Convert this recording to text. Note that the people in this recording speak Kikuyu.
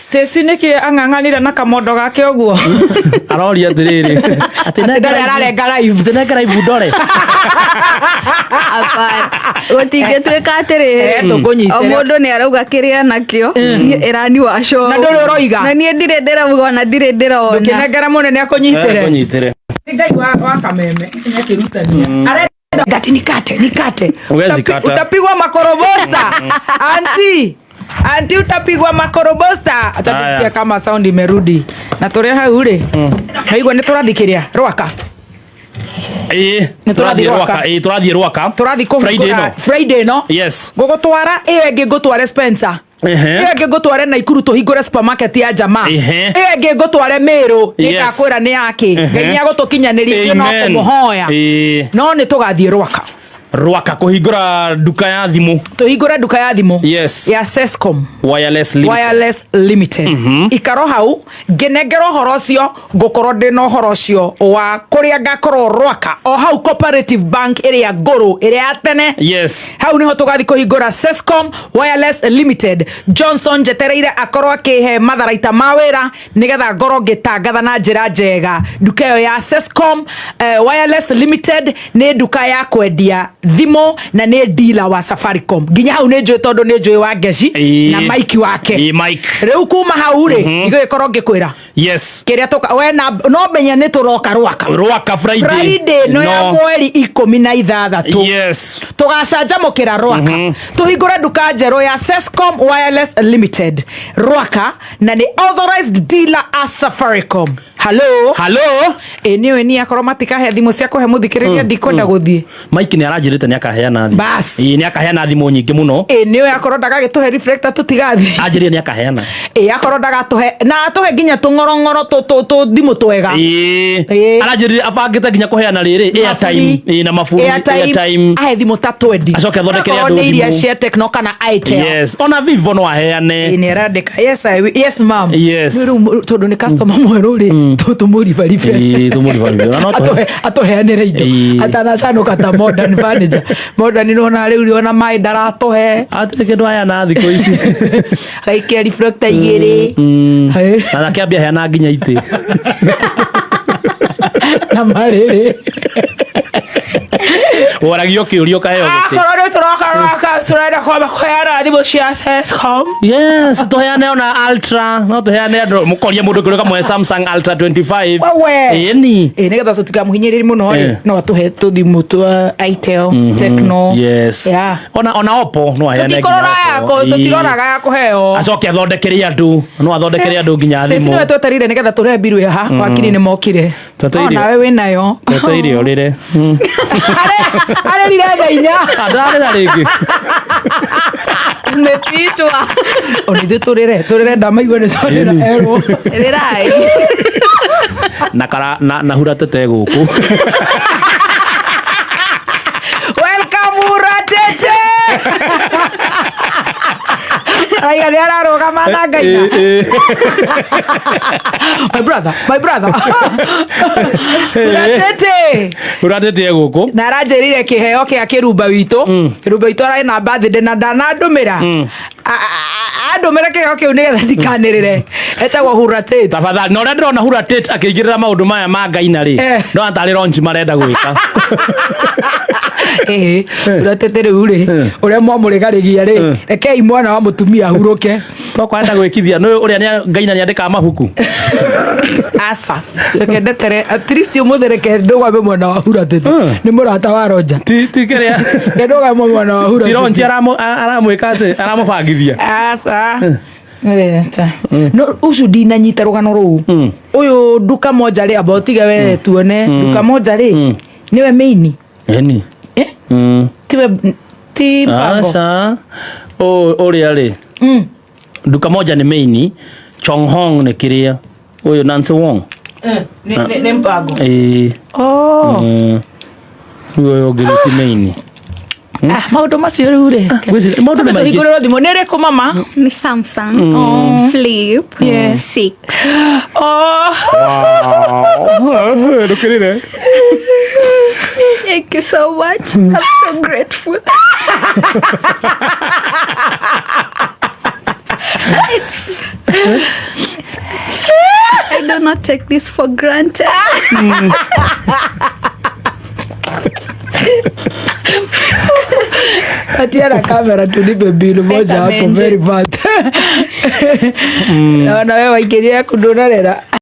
Stacy nĩkĩ ang'ang'anire na kamondo gake ũguo? Aroria atĩrĩrĩ, atĩ Atĩ ndarĩ ararenga live. Atĩ nengera ibu ndore. Hapana. Gũtingĩtuĩka atĩrĩrĩ, Eh, tũkũnyitĩre. o mũndũ nĩ arauga kĩrĩa nakĩo. Niĩ ĩrani wa show Na ndũrĩ ũroiga. Na niĩ ndirĩ ndĩrauga, ona ndirĩ ndĩrona. Ndũkĩnengere mũnene akũnyitĩre. Kũnyitĩre. Nĩ Ngai wa kameme nĩakĩrutania. Arenda ngati nikate nikate. Huwezi kata. Utapigwa makorobosta. Anti. Anti utapigwa makorobosta. Acha Haya. tusikie kama sound imerudi. Na tũrĩ hau rĩ. Naigua nĩ tũrathiĩ Rwaka. Ĩĩ. Nĩ tũrathiĩ Rwaka. Ĩĩ, tũrathiĩ Rwaka. Tũrathiĩ Friday kũhingũra ĩno. Friday ĩno. Yes. Ngũgũtwara ĩyo ĩngĩ ngũtware Spencer. Ehe. Ĩyo ĩngĩ ngũtware Naikuru tũhingũre supermarket ya jamaa. Ehe. Ĩyo ĩngĩ ngũtware Meru Yes. nĩngakwĩra nĩ yake. Ehe. Ngai nĩ agũtũkinyanĩria ithuĩ no Amen. kũmũhoya. Ĩĩ. No nĩ tũgathiĩ Rwaka. Rwaka kũhingũra nduka ya thimũ. Tũhingũre nduka ya thimũ. Yes. Ya Sescom. Wireless Limited. Wireless Limited. Ikaro hau ngĩnengera ũhoro ũcio ngũkorwo ndĩ na ũhoro ũcio wa kũrĩa ngakorwo Rwaka o hau Cooperative Bank ĩrĩa ngũrũ ĩrĩa ya tene. Yes. Hau niho tũgathiĩ kũhingũra Sescom Wireless Limited. Johnson njetereire akorwo akĩhe matharaita ma wĩra nĩgetha ngorwo ngĩtangatha na njĩra njega nduka ĩyo ya Sescom Wireless Limited. Nĩ nduka ya kwendia thimũ na nĩ dealer wa Safaricom. Nginya hau nĩ njũĩ tondũ nĩ njũĩ wa Ngeci Ĩĩ. na Mike wake. Ĩĩ, Mike. Rĩu kuma hau rĩ igũgĩkorwo ngĩkwĩra Yes. kĩrĩa tũka we na no menya nĩ tũroka Rwaka. Rwaka Friday. Friday no ya No. 16. Yes. Tũgacanjamũkĩra Rwaka tũhingũre nduka njerũ ya Sescom Wireless Limited Rwaka na nĩ authorized dealer a Safaricom. Hello. Hello. Ĩ nĩ ni akorwo matikahe thimũ cia kũhe mũthikĩrĩria ndikwenda gũthiĩ. Mike nĩ aranjĩrĩte nĩ akaheana thimũ. Bas. Ĩĩ, nĩ akaheana thimũ nyingĩ mũno. Ĩ nĩ akorwo ndagagĩtũhe reflector tũtigathiĩ. Anjĩrire nĩ akaheana. Ĩ akorwo ndagatũhe na atũhe nginya tũng'orong'oro tũ thimũ twega. Ĩĩ. Ĩĩ. Aranjĩrire abangĩte nginya kũheana rĩrĩ airtime. Ĩĩ, na maburi airtime. Ahe thimũ ta 20. Acoke athondekere Akorwo andũ nĩ iria thimũ. cia Tecno kana Itel. Yes. Ona Vivo no aheane. Ĩ, nĩ arandĩka yes, yes ma'am. Yes. Nĩ rĩu tondũ nĩ customer mwerũ rĩ tũmũribaribe. Ĩĩ, tũmũribaribe. Ona no tũhe- Atũheanĩre indo Ĩĩ. atanacanũka ta modern furniture. Modern nĩwona rĩu ona maĩ ndaratũhe. Hatirĩ kĩndũ aheana thikũ ici. Gaikia reflector igĩrĩ. Hĩ. Na akĩambia aheana nginya itĩ. Na marĩrĩ. Waragio kĩũria ũkaheo gĩtĩ. Akorwo nĩ tũroka Rwaka tũrenda kwamba kũheana thimũ cia Sescom. Yes, tũheane ona Ultra, no tũheane andũ mũkoria mũndũ kĩũria kamwe Samsung Ultra 25. Wewe. Ĩni. Ĩ nĩgetha tũtikamũhinyĩrĩrie mũno rĩ Eh. no atũhe tũthimũ twa Itel, Tecno. Yes. Yeah. Ona Oppo no aheane nginya Tũtikorora ya Oppo. Ĩĩ. tũtiroraga ya kũheo. Acoke athondekere andũ, no athondekere andũ nginya Stacy thimũ. nĩwe twetereire nĩgetha tũrehe mbiru haha wakiri nĩ mokire. Twetereire. No nawe wĩnayo. Twetereire ũrĩre. Arĩrire thaa inya. Ndarĩra rĩngĩ. Umepitwa. Ona ithuĩ tũrĩre tũrĩre ndamaigua nĩ twarĩra erwo. Rĩrai. Na kara na hura tete gũkũ. Welcome Uratete. Raiga nĩ ararũgama na Ngai. My brother, my brother. Uratete. Hura tete gũkũ. Na aranjĩrire kĩheo kĩa kĩrumba witũ. Kĩrumba witũ ararĩ na birthday na ndanandũmĩra. Andũmĩra kĩheo kĩu nĩgetha ndikanĩrĩre. Etagwo Huratete. Tafadhali, na ũrĩa ndĩrona Hura Tate akĩingĩrĩra maũndũ maya ma Ngaina rĩ, Eh. ndona tarĩ launch marenda gwĩka. Ĩhĩ, Huratete rĩu rĩ, ũrĩa mwamũrĩgarĩgia rĩ, rekei mwana wa mũtumia ahurũke. Tokorwo arenda gwĩkithia, nĩ ũrĩa Ngaina nĩandĩkaga mabuku. Aca, reke ndetere, at least ũmũthĩ reke ndũgame mwena wa Huratete. Nĩ mũrata wa Roger. Ti kĩrĩa. Reke ndũgame mwena wa Ti Huratete. launch aramwĩka atĩ, aramũbangithia. Aca. Nĩreta. No ũcio ndinanyita rũgano rũu. Ũyũ nduka moja rĩ, amba ũtige we tuone. Nduka moja rĩ, nĩwe main. Ĩni. Eh? Tiwe ti mpango. Aca. Ũrĩa rĩ. Nduka moja nĩ main, Chong Hong nĩ kĩrĩa. Ũyũ Nancy Wong. Nĩ mpango. Ĩĩ. Oh. Rĩu ũyũ ũngĩ ti main. Ah, maũndũ macio rĩu rĩ. Ngwĩciria maũndũ nĩ maingĩ. Tũhingũrĩrwo thimũ nĩ ĩrĩkũ mama? Ni Samsung Flip 6. Oh. Ndũkĩrĩre. Thank you so much. I'm so grateful. I do not take this for granted. Patia na kamera tulipe bill moja hapo Menje. very fast. Naona wewe waikiria yaku ndunarera.